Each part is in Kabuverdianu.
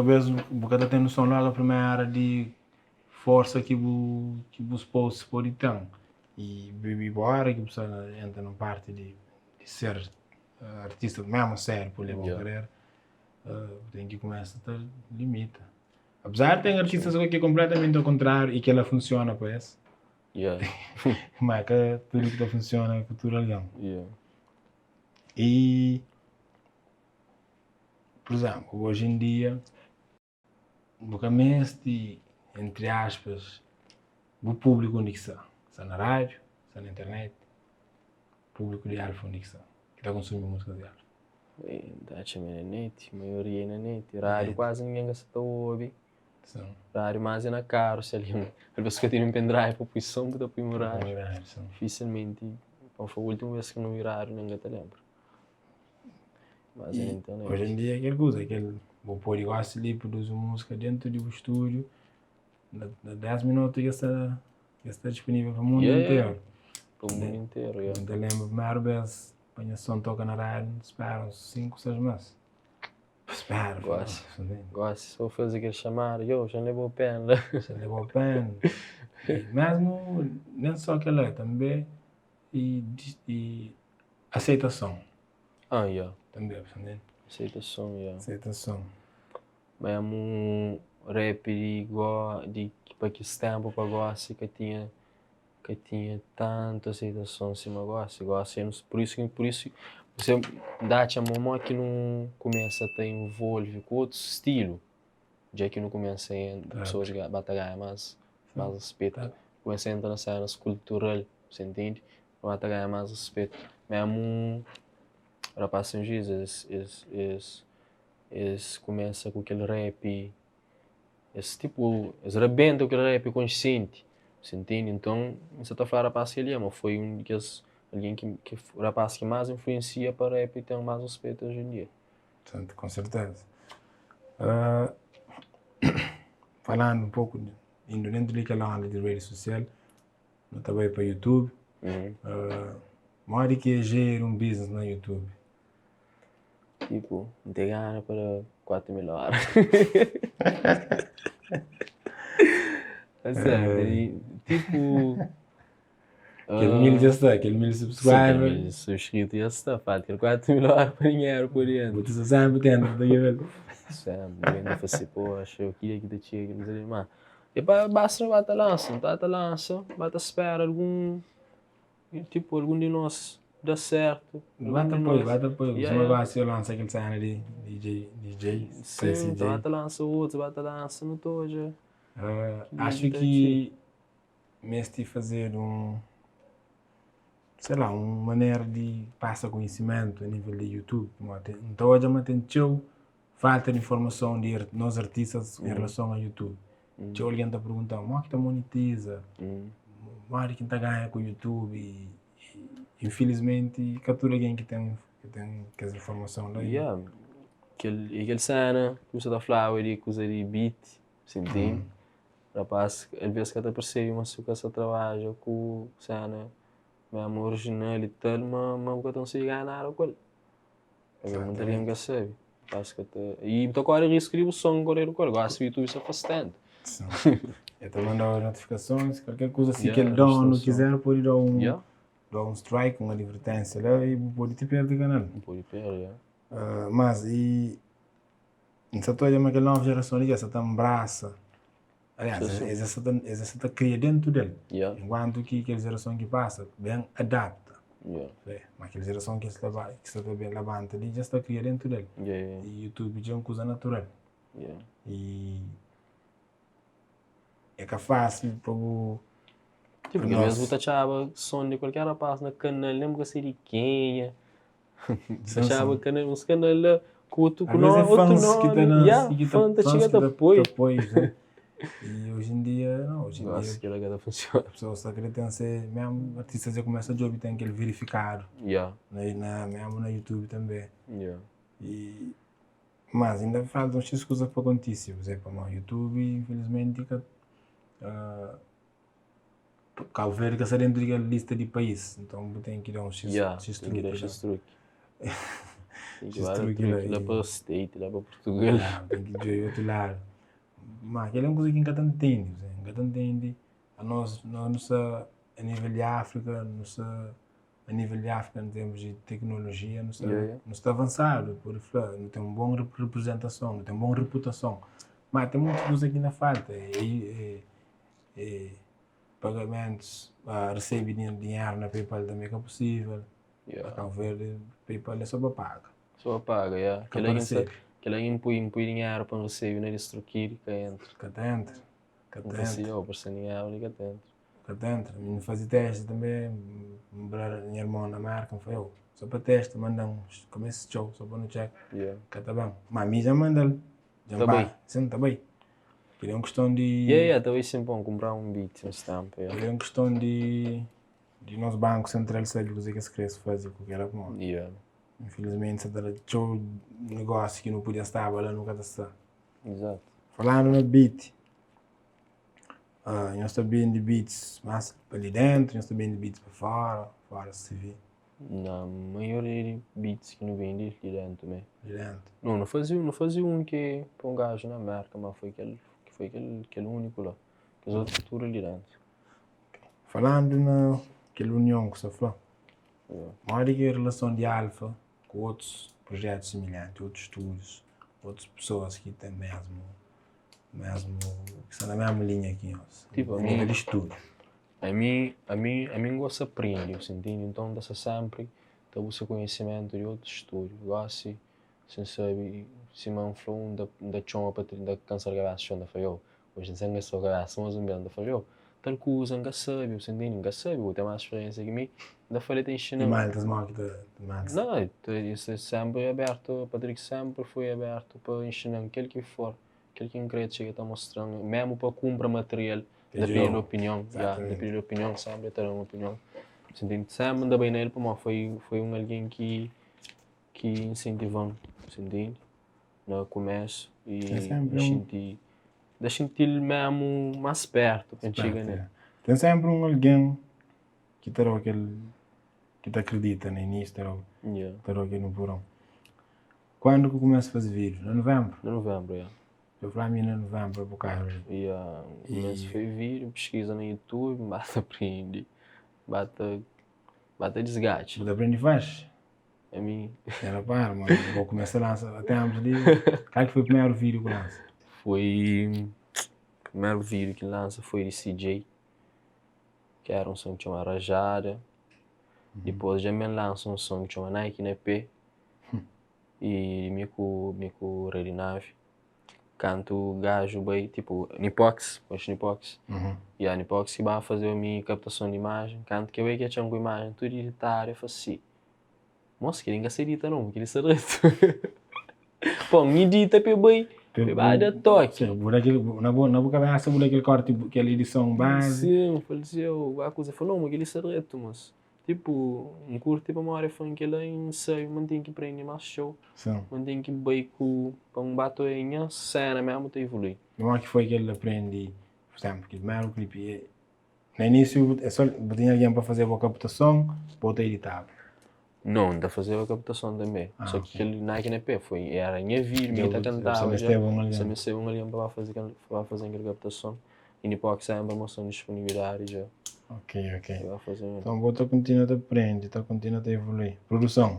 Txeu bês bu ka ta ten noson lógu a primera di forsa ki bu ki bus posts pode ten. I bu óra ki bu sta entra na parti di ser artista mésmu sériu pa leba un karera, bu ten ki kumesa ta limita. Apezar di ten artistas ki é konpletamenti ao kontráriu i kel-la funsiona pa es, ma ka tudu ki ta funsiona ku tudu algen. I, pur izénplu, oji en dia bu ka meste, entri aspas, bu públiku undi ki sta. Sta na rádiu, sta na internet, públiku di Alfa undi ki sta, ki ta konsumi múzikas di Alfa. N ta atxa ma é na net, maioria é na net. Rádiu kuazi ningen ka sa ta obi. Rádiu más é na karu, si algen, alvês ku ka tene un pendrive pa pui son, bu ta pui un rádiu. Difisilmenti, pa N fla últimu bês ki N obi rádiu nen N ka ta lenbra. Mas é na internet. Oji en dia kel kuza, kel bu pode gosi li produzi un múzika déntu di bu stúdiu, na 10 minutu dja sta dja sta disponível pa mundu interu. Pa mundu interu, ya. N ta lenbra primeru bês pa nha son toka na rádiu, N spera uns 5, 6 mês. Spera, Gosi, gosi sô faze kel xamada, yo, xa N leba-u penda. Xa N leba-u penda. I mésmu, nen sô kel-la, tanbê i i aseitason. Ah, ya. Tanbê, bu sta ntende? Aseitason, ya. Aseitason. Mésmu rap di go, di pa kes ténpu pa gósi ka tinha ka tinha tantu aseitason sima gósi. Gósi pur isu ki pur isu N ta atxa ma modi ki nu kumesa ta involve ku otus stilu dja ki nu kumesa pesoas ba ta ganha más más respetu. Kumesa entra na senas kultural, bu ntende? Ba ta ganha más respetu. Mésmu rapaz San Juiz es es es es kumesa ku kel rap Es tipo, es rabenta ku kel rap konsienti, bu ntende? Nton, N sa ta fla rapaz kel-li ma foi un di kes algen ki, ki rapaz ki más influensia pa rap ten más ruspetu oji en dia. Tantu, com serteza. Falando um pouco, indo dentro di kel onda di redi sosial, nu ta bai pa YouTube. Modi ki é geri un business na YouTube? Tipo, N ten gana pa da 4 mil óra. A sério, tipo. Kel mil dja sta, kel mil subscriber. Kel mil subscrito dja sta, falta kel 4 mil óra pa dinheru pode entra. Bu ta sta sempre tenta, ta kel. Sempre, N ta fase, poxa, eu queria ki ta txiga kel kuza li, ma. E pa basta ba ta lansa, ba ta lansa, ba ta spera algun. Tipo, algun di nos da sertu. Ba ta poi, ba ta poi. Yeah, yeah. Ba se lansa kel sena di DJ, DJ, Sim, ba ta lansa outro, ba ta lansa, nu ta odja. Uh, acho ki mesti fazer um, sei lá, um manera di passa conhecimento a nível di YouTube. N ta odja ma ten txeu falta di informason di nos artistas em relason a YouTube. Txeu algen ta pergunta-m, modi ki ta monetiza? Modi ki N ta ganha ku YouTube? I infilismenti ka tudu algen ki ten ki ten kes informason la. Ya, kel i kel sena ki bu sta ta flaba di kuza di beat, si ntende? Rapaz alvês ka ta persebe ma si bu ka sta trabadja ku sena mesmu orijinal i tal ma ma bu ka ta konsigi ganha nada ku el. Pabia munta algen ka sabe. Rapaz ka ta i bu ta kore risku di bu son koredu ku el. Gosi YouTube sta fasi tantu. El ta manda-u notifikasons, kalker kuza si kel donu kizer pode da-u un Yeah. da-u un strike, un advertênsia la i bu pode ti perde kanal. Bu pode perde, yeah. Uh, mas i N sa ta odja ma kel novu jerason li dja sa ta nbrasa. Aliás, Sim, sim. es sa ta, es sa ta kria dentu del. Yeah. Enkuantu ki kel jerason ki pasa ben adapta. Yeah. Vê? Ma kel jerason ki sta ba, ki sta ta ben labanta li dja sta kria dentu del. Yeah, yeah. I YouTube dja é un kuza natural. Yeah. I é ka fásil pa bu Tipo, pa às vezes bu nos. ta atxaba son di kualker rapaz na kanal, nen bu ka sabe di kenha. Sim, Atxaba sim. kanal, uns kanal la ku otu ku Às vezes no, é otu fãs ki ta nomi. na, Yeah, ki ta, fã ta fãs txiga ki ta ta, poi. ta poi, né? I oji en dia, não, oji en dia Gosi kila ka ta funsiona. pesoas ta kre ten se mesmu artistas dja kumesa djobe ten kel verifikadu Yeah, na, na mesmu na YouTube tanbe. yeah. I mas inda falta uns xis kuza pa kontise, pur izemplu, pamodi YouTube infilismenti ka uh, Cabo Verde ka sta dentu di kel lista di país, nton bu ten ki da un xis Yeah, xis ten ki truki da la. xis truki. Ten ki ba da truki la pa State, la pa Portugal. Ten ki djobe otu ladu. Ma kel-la é un kuza ki N ka ta ntende, N ka ta ntende. Anos, nos nu sta a nível di Áfrika, nu sta a nível di Áfrika en termus di teknolojia, nu sta, nu sta avansadu, pode fla, nu ten un bon reprezentason, nu ten bon reputason. Ma ten mutu kuza ki na falta, e, e, e pagamentus, resebe dinheru na PayPal tanbe ka pusível. Na Kabu Verdi, PayPal é só pa paga. Só pa paga, ya. Ka pa resebe. Kel-la ki N pui, N pui dinheru pa N resebe na DistroKid, ka entra. Ka ta entra, ka ta N fla si, entra. oh, parse dinheru li ka ta entra. Ka ta entra. Mi N faze testi tanbe, N bra nha irmon na Merka, N fla, oh, só pa testa, manda-m kumesa txeu, só pa nu txeka. Ka ta ben. Ma mi dja N manda-l, dja N Ta bai. paga. Sin, ta bai. Kel-li é un kiston di. Ya, ya, ta bai sin pa N kunpra un bit, un stampa, ya. Kel-li é un kiston di. Di nos banku sentral sabe kuzê ki es krê faze ku kel pamodi Yeah. infilismenti sa ta da txeu negósiu ki nu podia staba la nu ka ta sta. Exato. Falandu na beat, uh, nhos ta bende beats más pa li dentru, nhos ta bende beats pa fora, fora CV? Na maioria di beats ki nu bende é li dentru mé. Li dentru. Nu, nu faze, nu faze un ki pa un gaju na Merka, ma foi kel, foi kel, kel úniku la. Kes otu tudu li dentru. Falandu na kel union ku sta fla, modi ki é relason di Alfa ku otus projetus similhanti, otus stúdius, otus pesoas ki ten mesmu, mesmu, ki sta na mesmu linha ki nhos, Tipo, a nível di stúdiu? Ami, ami, ami N gosta prende, bu sta ntende? Nton N ta sta sénpri ta buska konhisimentu di otus stúdiu. Gósi, si N sabe, sima N fla-u, N ta, N ta txoma pa, N ta kansa di kabésa txeu, N ta fla, yo, Oji N sen gastau kabesa mas un bes, N ta fla-l, Yo, tal kuza N ka sabe, bu sta ntende? N ka sabe, bu ten más spiriénsia ki mi. N ta fla-l, el ta I inxina-m. maltas modi ki ta maltas? Nau, el ta el sta sénpri abértu, Patrick sénpri foi abértu pa inxina-m kel ki for, kel ki N krê txiga ta mostra-m, mésmu pa kunpra material, N Ta ta pidi-l djuda-u. opinion, ya, N ta Exatamente. pidi-l opinion, sénpri el ta da-m opinion. Bu sta ntende? Sénpri N ta bai na el pamodi foi foi un algen ki ki insentiva-m, bu sta ntende? Na kumésu i Ten N sénpri un. xinti Da xinti-l memu más pértu pa N txiga nel. Ten sénpri un algen ki ta da-u kel, ki ta kridita na inísiu, ta da-u, ta da-u kel npuron. Kuandu ki bu kumesa faze vídiu? Na nuvenbru? Na nuvenbru, ya. Dja fla mi na nuvenbru bu ka Ya, N kumesa faze vídiu, N piskiza na YouTube, N ba ta prende, N ba ta, ba ta disgatxa. Bu ta prende faxi? Ami. Era para, mano. Vou começar a lançar a tempos de. Qual que foi o primeiro vídeo que lança? Foi. O primeiro vídeo que lança foi de CJ, que era um som que chama Rajada. Uhum. Depois já me lança um som que chama Nike na P. Hum. E mi ku, mi ku Rei Nave. Kantu gajo bai, tipo, Nipox, konxe Nipox? Uhum. Ya, Nipox ki ba faze mi kaptason di imajen. Kantu ke bai ke atxa-m ku imajen tudu editadu, e fla si, Mos, kel-li N ka sa edita nau, kel-li sta dretu. Pô, N edita pa e bai, pa e ba da toki. Sim, bu da kel, na bu, na bu kabesa bu da kel korti, kel edison bazi. Sim, N fla-l si, eu, ba kuza, el fla, nau, ma kel-li sta dretu, mos. Tipu, N kurti pamodi el fla-m kel-la i N sabe ma N ten ki prende más txeu, ma N ten ki bai ku, pa N ba ta oja nha séna mésmu ta ivolui. I modi ki foi kel aprendi, pur izénplu, kel primeru klipi, na inísiu é sô bu tinha algen pa fazeba kaptason ô ta editaba? Nau, N ta fazeba kaptason tanbê. Sô ki kel Nike na pé foi, éra nha vídiu, mi ki ta kantaba Sa mesteba un algen. Sa mesteba un algen pa ba faze kel, pa ba faze-m kel kaptason. I dipos sénpri mostra-m disponibilidadi dja. Ok, ok. Então bo ta kontinua ta prende, ta kontinua ta evolui. Produson?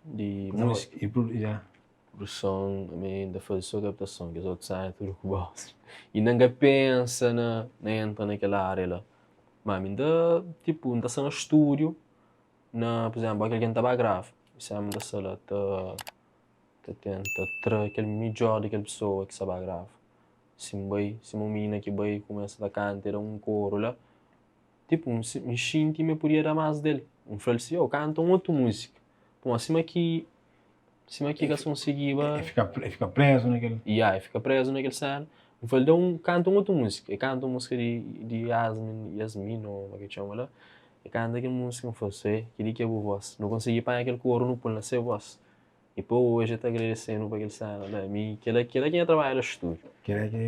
Di músika? E produ, ya. Produson, ami N ta faze sô kaptason, kes otu séna tudu ku bos. Inda N ka pensa na na entra na kel ária la. Ma ami N ta, tipu, N ta sta na stúdiu, na, pur izénplu, kel ki N ta ba grava, sénpri N ta sta la ta ta tenta tra kel midjór di kel pesoa ki sta ba grava. Si N bai, sima un minina ki bai kumesa ta kanta e da un koru la, tipu N N xinti ma e podia da más del. N fla-l si, oh, kanta un otu múzika. Pamodi sima ki sima ki ka konsigiba. E fika e fika prezu na kel. Ya, e fika prezu na kel séna. N fla-l, da un, kanta un otu múzika. E kanta un múzika di di Yasmin, Yasmin ô ma ki txoma la. E kanta kel múzika, N fla, se, kel-li ki é bu vós. Nu konsigi panha kel koru nu pô-l na se vós. E pa oji el ta agradese-nu pa kel séna la. Mi, kela, kela ki nha trabadju na stúdiu. Kela ki,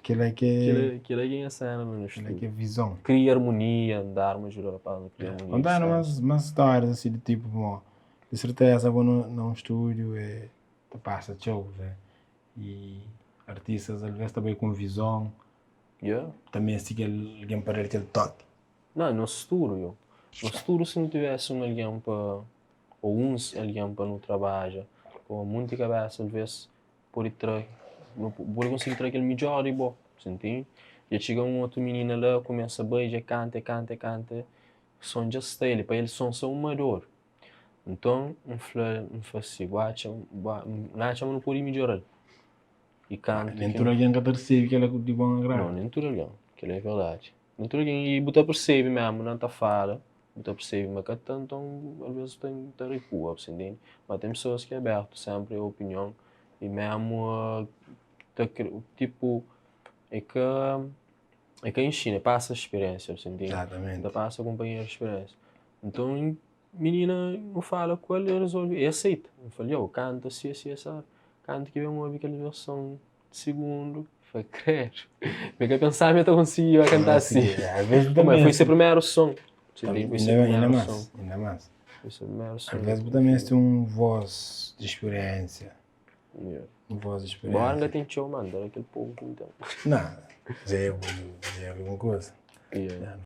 kela ki. Kela, kela ki nha séna la na stúdiu. Kela ki é vizon. Kria armonia, N da arma djuda rapaz na kria armonia. Kontanu más, más stórias asi di tipu mo. Di serteza bo na un stúdiu e ta pasa txeu kuze i artistas alves ta bai ku un vizon ta meste kel algen pa da-l kel toki. Não, nos tudu yo. Nos tudu si nu tivesse un algen pa ou uns algen pa nu trabadja ku munti kabesa alves pode tra nu pode konsigi tra kel midjor di bo, sa ntende? Dja txiga un otu minina la kumesa bai dja kanta e kanta e kanta son dja sta el pa el son sta uma dor. Nton N fla N fla si bu atxa N atxa ma nu pode midjora-l i kantu Nen tudu algen ka ta resebe kel-la di bon agradu. Nau, nen tudu algen, kel-la é verdadi. Nen tudu algen i bu ta persebe mésmu na ta fala, bu ta persebe ma ka ta nton alvês bu ta rekua, bu ta ntende? Ma ten pesoas ki é abertu sénpri a opinion i mésmu ta kre tipu é ka é ka inxina, é pasa spiriénsia, bu ta ntende? Exatamente. Ta pasa kunpanheru spiriénsia. Nton Minina nu fala ku el, el rezolve, el aseita. N fla-l, yo, kanta si, asi, asadu. Kantu ki ben obi kel verson di sigundu, fla, kredu, mi ka pensaba mi ta konsigiba kanta asi. Ma foi se primeru son. Foi se primeru son. Inda más. Foi se primeru son. Alvês bu ta meste un vós di spiriénsia. Un vós di spiriénsia. Bora N ka ten txeu, ma N ta da kel poku ki N ten. Nah, dja é, dja é algun kuza. Yeah.